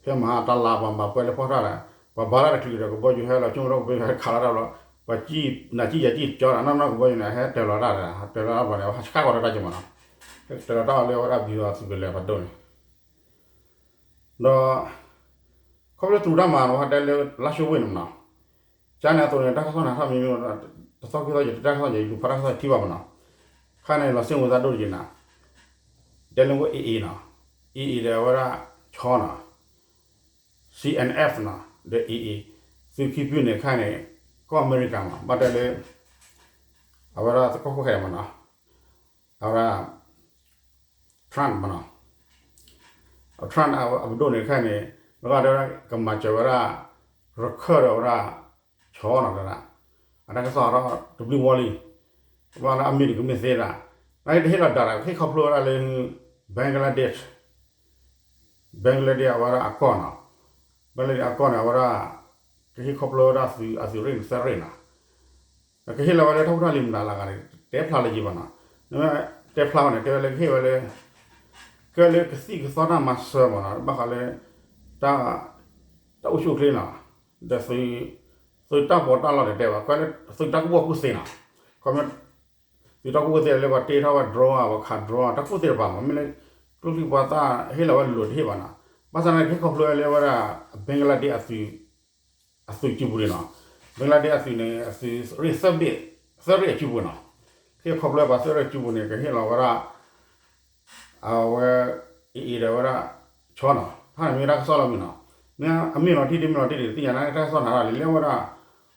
ဖဲမဟါတၢ်လါပှၤမၤပှဲၤလၢဖီၣ်တၢ်ဒီး ပှၤဘါတၢ်တချုးဒီး ကဘီယူၤဟဲလီၤ ဆိကမိၣ်ဒီးကဘီယူၤဟဲခးလီၤတၢ်ဘျီ ပှၤကံၣ်နၤကံၣ်ယၤကံၣ်ကၠီတၢ်နီၢ်နီၢ်ကဘီယူၤန့ၣ် ဟဲတၢၤလီၤတၢ်ဒီး ဟဲတၢၤလီၤတၢ်ဘၣ်န့ၣ် ဟးဆှၣ်ကီးဒီးတၢ်က့ၤမးနီၤ, ဟဲတၢၤလီၤတၢ်အီၤလၢအဝဲဒၣ်ဘံၤအီၤသုးကလၢၤပဒိၣ်န့ၣ်, ဒီး ခီဖျိတရူးတၢ်မၤနီၤ ဟဲတဲလၢလါၡိဝ့ၢ်န့ၣ်မးနီၤ, ကန့ၣ်အသိးန့ၣ် တၢ်ကစီၣ်နၤထီၣ်မံၤမံၤ တသီခံသီယံာ် တၢ်ကစီၣ်ယံာ် လူၤဖးတၢ်ကစီၣ်ထံဘၣ်မးနီၤ, ခါန့ၣ် လီၤစ့ၣ်ဝဲသးဒိၣ်တက့ၤနၤ, တဲလၢကအိၣ် AA နီၤ, AA ဒီးအဝဲဒၣ် ခၠီနီၤ CNF နီၤ ဒီး AA သုးခံဖုန့ၣ်ခါန့ၣ် ကီၢ်အမဲရကၤမး ဘၣ်တဲလၢ အဝဲဒၣ်သကိးခိၣ်ခဲမးနီၤ, အဝဲဒၣ် Trump မးနီၤ, Trump အပဒိၣ်န့ၣ်ခါန့ၣ် လၢကဒီးကမၤစၢၤဝဲဒၣ် ရခၢၣ်ဒီးဝဲဒၣ် ခၠီနီၤ အတၢ်ကစီၣ်ထီၣ်တဘျုးဝီလံ, ဘၣ်လၢအမ့ၢ်တကမ့ၢ်သ့ဒၣ်, နာ်က့တဟ့ၣ်လီၤဒၣ်ဒီး ကဟ့ၣ်ခီဖျိဝဲဒၣ်လၢ Bangladesh, Bangladesh အဝဲဒၣ်အကီၢ်နီၤ, Bangladesh အကီၢ်န့ၣ် အဝဲဒၣ် ကဟ့ၣ်ခီဖျိဝဲဒၣ်သုးအသုးရ့ၣ်သၢရ့ၣ်နီၤ, ကဟ့ၣ်လီၤဝဲလၢတၢ်ဖိတၢ်လံၤမတၤလၢဂၤန့ၣ် တဲဖျါလၢယံၤဘၣ်နီၤ, တဲဖျါဝဲန့ၣ် တဲဝဲလၢကဟ့ၣ်ဝဲလၢ ကဲလၢကသံၣ်ကသီတၢ်မၤစၢၤမးနီၤ ဘၣ်ဃးလၢ တၢ် တၢ်အိၣ်ဆူၣ်အိၣ်ချ့နီၤ, ဒီးသုး သုးတၢ်ပီးတၢ်လီန့ၣ်တဲဘၣ် ကွဲလၢသုးတၢ်ကူၣ်ဘၣ်ကူၣ်သ့နီၤ, ခီ သုးတၢ်ကူၣ်ဘၣ်ကူၣ်သ့လၢပှၤတ့ထီၣ်ဝဲ drone အပှၤခး drone တၢ်ကူၣ်သ့တပၤမး မ့ၢ်လၢ ကျိချံပှၤသၣ်ဟ့ၣ်လီၤဝဲလိၤတဟ့ၣ်ဘၣ်နီၤ, ဘၣ်ဆၣ်န့ၣ် ကဟ့ၣ်ခီဖျိဝဲလၢဝဲဒၣ် Bangladesh အသုး အသုးစုပူၤန့ၣ်နီၤ, Bangladesh အသုးန့ၣ် အသုးရ့ၣ်သၢဘ့ၣ် သၢရ့ၣ်အစုပူၤနီၤ, ဟ့ၣ်ခီဖျိပှၤသၢရ့ၣ်အစုပူၤန့ၣ် ကဟ့ၣ်လီၤဝဲဒၣ် အဝဲ AA ဒီးဝဲဒၣ် ခၠီနီၤ, ဖဲန့ၣ်မ့ၢ်တၢ်ကစီၣ်လီၤမးနီၤ, မ့ၢ်အမ့ၢ်လီၤတံၢ်တမ့ၢ်လီၤတံၢ်န့ၣ် သ့ၣ်ညါန့ၣ် တၢ်ကစီၣ်နၤထီၣ်လံ လၢဝဲဒၣ်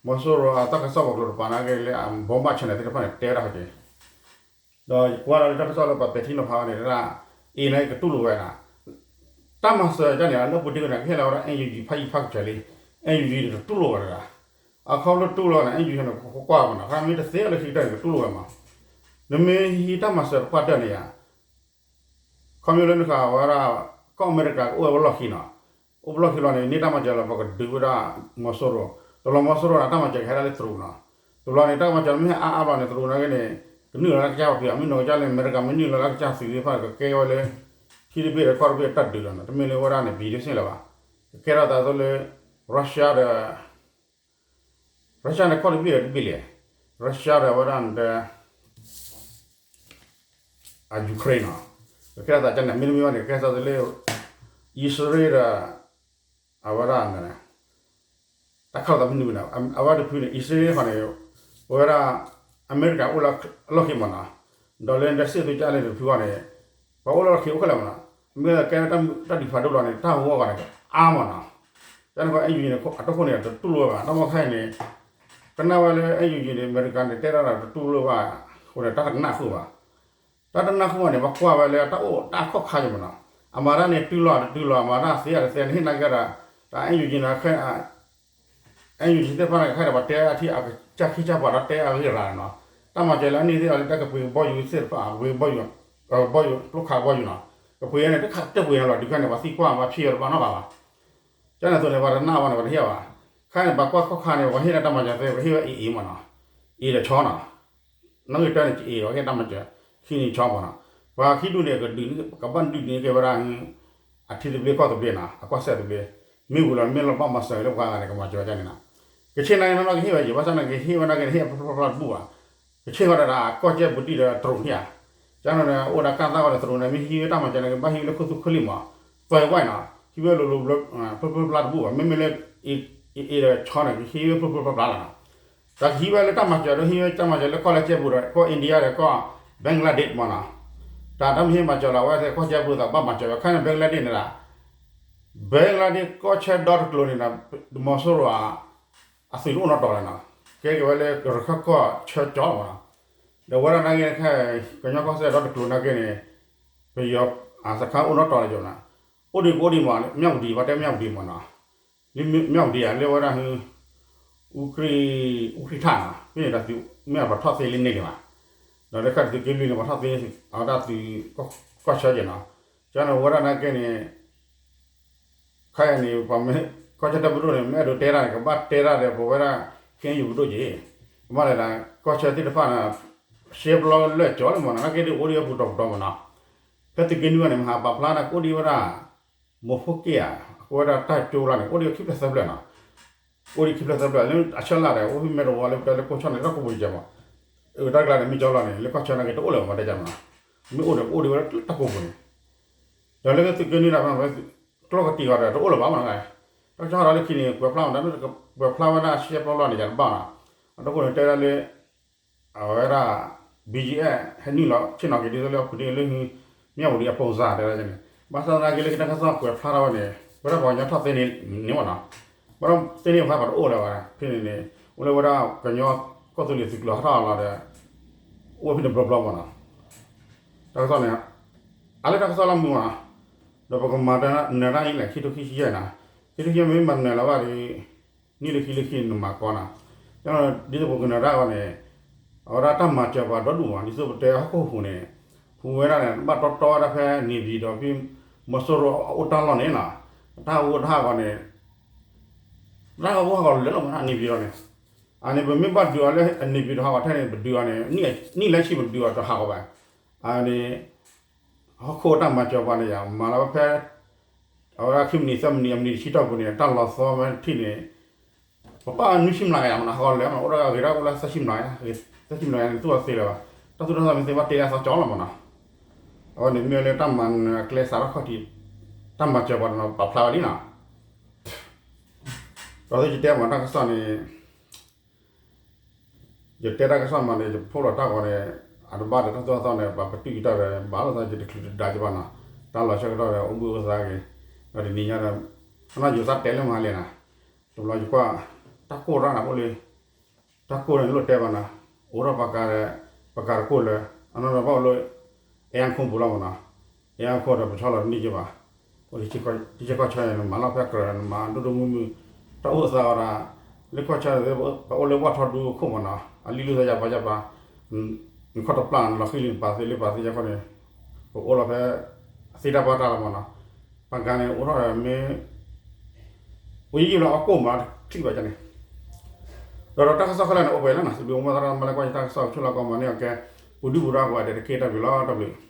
မီၤစိရိၤအတၢ်ကစီၣ်ပှၤကျိၤတပၤနာ်က့လၢအဘီမး channel သ့ၣ်တဖၣ်န့ၣ် တဲဝဲဒၣ်ဟီက့ၤ ဒီးယကွၢ်လီၤလၢတၢ်ကစီၣ်လၢပှၤပဲာ်ထံနီၤဖးဝဲန့ၣ် တၢ် အ့ၣ် န့ၣ်ကတူၢ်လိာ်ဝဲဒၣ်, တၢ်မၤစၢၤဒ်န့ၣ် လၢပူၤတ့ၢ်ဝဲန့ၣ် ကဟ့ၣ်လီၤဝဲဒၣ် NUG ဖးယံၤဖးကစၢၤလံ, NUG န့ၣ်တတူၢ်လိာ်ဝဲဒၣ်, အခီဖျိတူၢ်လိာ်န့ၣ် NUG န့ၣ် ကကွၢ်မးနီၤ ခီမ့ၢ်တသ့လၢခံကတၢၢ်န့ၣ် ကတူၢ်လိာ်ဝဲမး, နမ့ၢ်ဟံးတၢ်မၤစၢၤတပှၢ်တၢၢ်န့ၣ်ယါ ခီဖျိလၢနဃာ်ဝဲဒၣ် ကီၢ်အမဲရကၤကအိၣ်ဝဲလီၢ်ခံနီၤ, အိၣ်လီၢ်ခံလီၤန့ၣ် န့ၢ်တၢ်မၤစၢၤလီၤ ပကဒုးဝဲဒၣ် မီၤစိရိၤ, တဘျီမီၤစိရိၤန့ၣ် တၢ်မၤစၢၤကဟဲဒၣ်လၢတရူးနီၤ, တဘျီန့ၣ် တၢ်မၤစၢၤမ့ၢ်ဟဲအါအါဘျီန့ၣ် တရူးနာ်က့န့ၣ် ကနုာ်လီၤလၢကစၢ်ပှၤဖံး မ့ၢ်နီၢ်ကစၢ်လၢအမဲရကၤ မ့ၢ်နုာ်လီၤလၢကစၢ်သုးသ့ၣ်တဖၣ် ကကဲဝဲလၢ ထံတဘ့ၣ်ဒီးကီၢ်တဘ့ၣ်တၢ်ဒုးလီၤနီၤ, တမ့ၢ်လၢဝဲဒၣ်န့ၣ် ဘံဒုးစ့ၣ်လၢၤဘၣ်, ကကဲထီၣ်သးသိလၢ Russia ဒီး Russia န့ၣ် ကီၢ်တဘ့ၣ်ဒီးတဘ့ၣ်လဲၣ်, Russia ဒီးဝဲဒၣ်ဒီး အ Ukraine နီၤ, ကကဲထီၣ်သးကန့ၣ် မ့တမ့ၢ်ဘၣ်န့ၣ် ကကဲထီၣ်သးလၢ အံၣ်စရ့လးဒီး အဝဲဒၣ်န့ၣ် တၢ်ခးလိာ်သးဖဲန့ၣ်ဝဲန့ၣ် အဝဲတဖုန့ၣ် အံၣ်စရ့လးဃီန့ၣ် ပဝဲဒၣ် အမဲရကၤအိၣ်လၢအလီၢ်ခံမးနီၤ, ဒီးလၢနတၢ်စ့ၢ်ကီးကၢ်လၢတဖုဃီန့ၣ် ပှၤအိၣ်လၢအလီၢ်ခံအိၣ်ခဲလၢာ်မးနီၤ, မ့ၢ်ကဲတၢ်ဒုးဖးဒိၣ်လီၤန့ၣ် တၢ်ဂီၢ်ဂီၢ်န့ၣ် အါမးနီၤ, ကန့ၣ်ဃီ NUG န့ၣ် အတခိၣ်န့ၣ် တတူၢ်လိာ်ဝဲဘၣ် တၢ်မ့ၢ်ခဲအံၤန့ၣ် ကနၣ်ဝဲလၢ NUG န့ၣ် အမဲရကၤန့ၣ် တဲဒၣ်ဒီးတတူၢ်လိာ်ဘၣ်အဃိန့ၣ် တၢ်တကနၣ်ဃုာ်ဘၣ် တၢ်တနၢ်ဟူဘၣ်န့ၣ် ပကွၢ်ဝဲလၢတၢ်အိၣ်တၢ်ခီၣ်ခါယမးနီၤ, အမၤတၢ်န့ၣ်တုၤလီၤတတုၤလီၤ အမၤတၢ်သ့အတသ့န့ၣ် ဟ့ၣ်နာ်က့ဒီး တၢ် NUG န့ၣ် ခဲ NUG သ့ၣ်တဖၣ်န့ၣ် ခဲဒီးပှၤတဲအထံအကစၢ်ခံကစၢ်ပှၤဒီးတဲအဂ့ၢ်ရၤနီၤ, တၢ်မၤစၢၤလၢအန့ၢ်သ့ၣ်အီၤလၢတၢ်ကပှ့ၤကဘီယူၤသ့ၣ်တဖၣ် ပှ့ၤကဘီယူၤ ကဘီယူၤ ကျိခးကဘီယူၤနီၤ, ကပှ့ၤန့ၣ် တခါတပှ့ၤန့ၣ်လီၤ ဒုးခါန့ၣ် ပှၤသံကွၢ်ပှၤဖံးအီၤတဘၣ်နီတဂၤဘၣ် ကန့ၣ်အသိးန့ၣ် ပှၤတနာ်ဘၣ်န့ၣ် ပှၤတဟ့ၣ်ဘၣ်, ခဲန့ၣ် ပှၤကွၢ်ခီၣ်ခါန့ၣ် ပှၤဟ့ၣ်လၢတၢ်မၤစၢၤသ့ ပှၤဟ့ၣ်ဝဲအံၤအံၤမးနီၤ, အံၤဒီးဆီနီၤ, နီၣ်ဂံၢ်တၢန့ၣ် အံၤ ပှၤဟ့ၣ်တၢ်မၤစၢၤ ခံနံၤဆီမးနီၤ, ပှၤခံဒူၣ်န့ၣ် ကဒုး ကဘၣ်ဒုးန့ၢ်က့ၤဝဲဒၣ် အထံသဘျ့ကီၢ်သဘျ့နီၤ အကွၢ်စဲၣ်သဘျ့, မ့ၢ်ဝံၤလီၤမ့ၢ်လီၤဘၣ်မၤစၢၤလၢပှၤဂၤန့ၣ် ကမၤစၢၤဝဲဒ်န့ၣ်နီၤ, ကဆ့ၣ်နီၤနီၤကဟ့ၣ်ဝဲယံၤ ဘၣ်ဆၣ်န့ၣ် ကဟ့ၣ်ဝဲနာ်က့န့ၣ် ဟ့ၣ်ဖျိဖျိဖျါဖျါတဘူၣ်ဘၣ်, ကဆ့ၣ်ဃီဒီး ကီၢ်ကၠဲၣ်ပူၤတံၢ်ဒီးတရူးန့ၣ်ဧါ, ကန့ၣ် အိၣ်ဒီးကၢ်သၣ်ဝဲဒီးတရူးန့ၣ် မ့ၢ်ဟံးဝဲတၢ်မၤစၢၤန့ၣ် ကဘၣ်ဟံးဝဲလၢခိၣ်သူခိၣ်လံမး, သွဲဝဲနီၤ, ဟံးဝဲလိၤလိၤ ဖျိဖျိဖျါဖျါတဘူၣ်ဘၣ်, မ့မ့ၢ်လၢ အံၤဒီးဆီန့ၣ် ကဟံးဝဲဖျိဖျိဖျါဖျါလီၤနီၤ, တၢ်ကဟံးဝဲလၢတၢ်မၤစၢၤဒီး ဟံးဝဲတၢ်မၤစၢၤလၢကီၢ်လၢကၠဲၣ်ပူၤဒီး ကီၢ် India ဒီးကီၢ် Bangladesh မးနီၤ, တၢ်တၢ်မ့ၢ်ဟ့ၣ်မၤစၢၤလီၤဝဲကီၢ်ကၠဲၣ်ပူၤသးဘၣ်မၤစၢၤဝဲ ခဲန့ၣ် Bangladesh န့ၣ်ဒီး Bangladesh ကီၢ်ဆၢဒီတကျိၤန့ၣ်ဒီး မီၤစိရိၤ အသုးတအိၣ်နီတီၤလၢၤနီၤ, ကဲက့ၤဝဲလၢရခၢၣ်ကီၢ်ဆၢကၠီမးနီၤ, ဒီးဝဲဒၣ်နာ်က့ခဲ ကညီကီၢ်စဲၣ်ဒီတကျိၤနာ်က့န့ၣ် ပယီၤအစခါအိၣ်နီတီၤလၢၤယိၤနီၤ, အိၣ်ဒံးကအိၣ်ဒံးမး မၠၣ်ဝတံၤ ပှၤတဲမၠၣ်ဝတံၤမးနီၤ, မၠၣ်ဝတံၤဧါ လၢဝဲဒၣ် အူကြံ အူကြံထၣ်နီၤ, မ့ၢ်န့ၣ်တၢ်သုး မ့ၢ်ပှၤထီၣ်သ့လၢန့ၣ်လံမး, ဒီးလၢခဲသုးက့လွံၢ်န့ၣ် ပှၤထီၣ်သ့ အဝဲဒၣ်သုး ကီၢ်ဆၢက့ၤနီၤ, ကန့ၣ်ဝဲဒၣ်နာ်က့န့ၣ် ခဲအံၤန့ၣ် ပှၤမ့ၢ် ကီၢ်ဆၢတၢ်ပဒိၣ်န့ၣ် မ့ၢ်အဲၣ်ဒိးတဲတၢ်န့ၣ် ကဘၣ်တဲတၢ်ဒီး ပဝဲဒၣ် ခဲအံၤပဒိၣ်က့ၤ, ကမ့ၢ်လဲၣ်ဒၣ် ကီၢ်ဆၢသ့ၣ်တဖၣ်န့ၣ် ရှဲပျီလၢကၠီလံမးနီၤ, နာ်က့ဒ်အိၣ်ဒံးအပူၤတီၤပူၤတီၤမးနီၤ, ဖဲသုးက့နွံန့ၣ် မဟါပာ်ဖျါန့ၣ် ကအိၣ်ဒံးဝဲဒၣ် မိၢ်ဖိက့ၣ်ဧါ, အဃိဝဲဒၣ်တၢ်ကၠိလီၤန့ၣ် အိၣ်ဒံးခံဖျၢၣ်သၢဖျၢၣ်နီၤ, အိၣ်ဒံးခံဖျၢၣ်သၢဖျၢၣ်လၢအဆၢလၢ်ဒီး အိၣ်ဖဲမဲာ်တဝီလၢပတဲလၢကိးဆၣ်န့ၣ် တၢ်ကိးပူၤတကဲးမး, အတၢ်ကျါဒီးမ့ၢ်ကၠီလီၤန့ၣ် လၢကီၢ်ဆၢနာ်က့တအိၣ်လၢၤဘၣ်တဲကၠၢ်မးနီၤ, မ့ၢ်အိၣ်ဒီးပအိၣ်ဒံးဝဲလၢတၢ်ကိးပူၤန့ၣ်, ဒီးလၢသုးက့နွံဒီး ကျီၢ်ကတံာ်ဂီၤဒီးတအိၣ်လၢၤဘၣ်မးနီၤ, တၢ်ကစီၣ်ဒီးလၢခံန့ၣ် ကွဲးဖျါမး ကွဲးဖျါဝဲဒၣ်ဆှဲပျီလီၤန့ၣ် ယတဘၣ်နီၤ, အတကိၣ်န့ၣ်တဲဒၣ်လၢ အဝဲဒၣ် ဘီၣ်ကၠံၣ်အဲၣ် ဟဲနုာ်လီၤဆ့ၣ်နီၤက့ၤဒ်သိးလၢအပူၤန့ၣ်လၢ မၠၣ်ဝတံၤအပိၢ်စၢ်တဲဒၣ်န့ၣ်, ဘၣ်ဆၣ်သနာ်က့လၢခံတၢ်ကစီၣ်ကွဲးဖျါထီၣ်ဝဲန့ၣ် ပဝဲဒၣ်ပှၤကညီထီၣ်သ့န့ၣ်မးနီၤ, ပဝဲဒၣ်သ့န့ၣ်ဖဲပှၤတအိၣ်လၢၤဘၣ်, ဖဲန့ၣ်န့ၣ် အိၣ်လၢဝဲဒၣ်ကညီကီၢ်သူလ့ၤသုးကျိၤဟးထီၣ်လီၤဒီး အိၣ်ဝဲဖဲန့ၣ်ဘျီဘျီမးနီၤ, တၢ်ကစီၣ်န့ၣ် အါလၢတၢ်ကစီၣ်လၢမုာ်မးနီၤ, ဒီးပကမၤနၢၤတၢ်အံၤလဲၣ် ခံထိခံဆံယဲၢ်နီၤ, ခံထိခံဆံယဲၢ်မ့ၢ်မၤနၢၤလၢၤဘၣ်ဒီး နံၣ်လၢခံလၢခံနမၤကီးနီၤ, ဒ်သိးပကနၢၤတၢ်အဂီၢ်န့ၣ် အဝဲဒၣ်တၢ်မၤစၢၤပှၤဒီဒူၣ်မး ဒ်သိးပတဲဟီၣ်ခိၣ်ဟူးန့ၣ်, ဟူးဝဲဒၣ်န့ၣ် ဘၣ်တီတီဝဲဒၣ်ဖဲန့ၣ်ပၠံၤဒီးဖဲ မီၤစိရိၤအအိၣ်တၢ်လီၢ်န့ၣ်နီၤ, တၢ်အိၣ်တၢ်အဂီၢ်န့ၣ် တၢ်ဂီၤအိၣ်ဟးဂီၤလၢာ်လီၤမးန့ၣ်ပၠံၤဒီးန့ၣ်, အန့ၣ်ပမ့ၢ်ဘၣ်ဒုးအီၤလၢန့ၣ်ပၠံၤဒီးဟးဂီၤထဲန့ၣ် ပဒုးအီၤန့ၣ် နံၣ်လၢဆံပဒုးအီၤတဟးဂီၤဘၣ်, အန့ၣ် ဟီၣ်ခိၣ်တၢ်မၤစၢၤပှၤန့ၣ် ယမၤလီၤဝဲဖဲ အဝဲဒၣ်ခံမံးနံးသၢမံးနံး အမံးနံးတဆံတီၢ်ပူၤန့ၣ် တၢ်လီၤသီဝဲထံၣ်န့ၣ် ပပာ်နွံဆံမျးကယၤမးနီၤ ဟးဂီၤလၢာ်မး အိၣ်ဒၣ်ဂ့ၤဒၣ်အိၣ်လၢသၢဆံမျးကယၤ, သၢဆံမျးကယၤန့ၣ် သူၣ်အီၤသ့လၢၤဘၣ်, တၢ်သူၣ်တၢ်သီမ့ၢ်သ့ဘၣ်တဲလၢအသီကၠီလီၤမးနီၤ, အဝဲန့ၣ်မ့ၢ်လၢတၢ်မၤနၢၤအကျဲစးထီၣ်ခီၣ်ထံး, တၢ်မၤစၢၤပှၤန့ၣ်ပာ်ဖျါဝဲလံနီၤ, ဒီးသုယတဲမးတၢ်ကစီၣ်န့ၣ် ယတဲတၢ်ကစီၣ်မးန့ၣ် ယဖိးလီၤတၢ်ဂီၤန့ၣ် အတဘၣ်ဒီးတၢ်သိၣ်တၢ်သီန့ၣ် ပှၤပတုာ်ကတၢၢ်ဒီး ဘၣ်လိာ်သးယတချုးတဒါကဘၣ်နီၤ, တၢ်လီၤဆၢကတီၢ်ဒီး အိၣ်ဘှံးအိၣ်သါက့ၤ, ဒီးတနံၤညါဒီး အနီၢ်ယိၤသးတဲလၢမၤလံနီၤ, တဘျီယကွၢ် တၢ်ကိၢ်တၢ်နၤအိၣ်လံ, တၢ်ကိၢ်န့ၣ်လိၣ်တဲဘၣ်နီၤ, အိၣ်ထီၣ်ပှၤကၤဒီး ပှၤကၤတကိၢ်လၢ အနီၢ်ဒီးဘၣ်အိၣ်လၢ အဲၣ်အခိၣ်ပူၤလီၤမးနီၤ, အဲၣ်အခိၣ်ဒီးပဆီလီၤတန့ၢ်က့ၤဘၣ်, အိၣ်တဆ့ကီၢ်ဆၢန့ၣ် နမၤလီၤဖဲကြၢး နမၤဒိၣ်ဒိၣ်မုၢ်မုၢ်, တၢ်အိၣ်သးဝဲဒၣ်, လၢကီၢ်ဆၢန့ၣ် ပအိၣ်လၢဝၣ်ထီဒူခိၣ်မးနီၤ, အလံာ်လုၢ်သးယၤပာ်ယၤပာ်, နခီၣ်တပျၢ်နလီၤဃံလံ နပာ်သ့လၢပာ်သ့ယၤခီန့ၣ်, ပအိၣ်လီၤဖဲ သ့တၢ်ပှၢ်တၢ်လီၤမးနီၤ, ပှၤကၤန့ၣ် အိၣ်ထီၣ်ဒီးမ့ၢ် အိၣ်ယံာ်ယံာ်လီၤအကိၢ်မး တချံၣ်ဘၣ်န့ၣ်, ဒီးဒီးတၢ်ကစီၣ်ခဲလၢာ်န့ၣ် အိၣ်ပှဲၤလၢနီၤ စံးဘျုးမုၢ်သရၣ်မၤလၢကွၢ်ယတၢ်ကစီၣ် ဆိၣ်လၢကီမးန့ၣ် အကဲ ပူၤဒုၣ်ပူၤဒါပှၤဒဲးတက့ၢ် တၢ်ဘျုးလီၤ တၢ်ဘျုး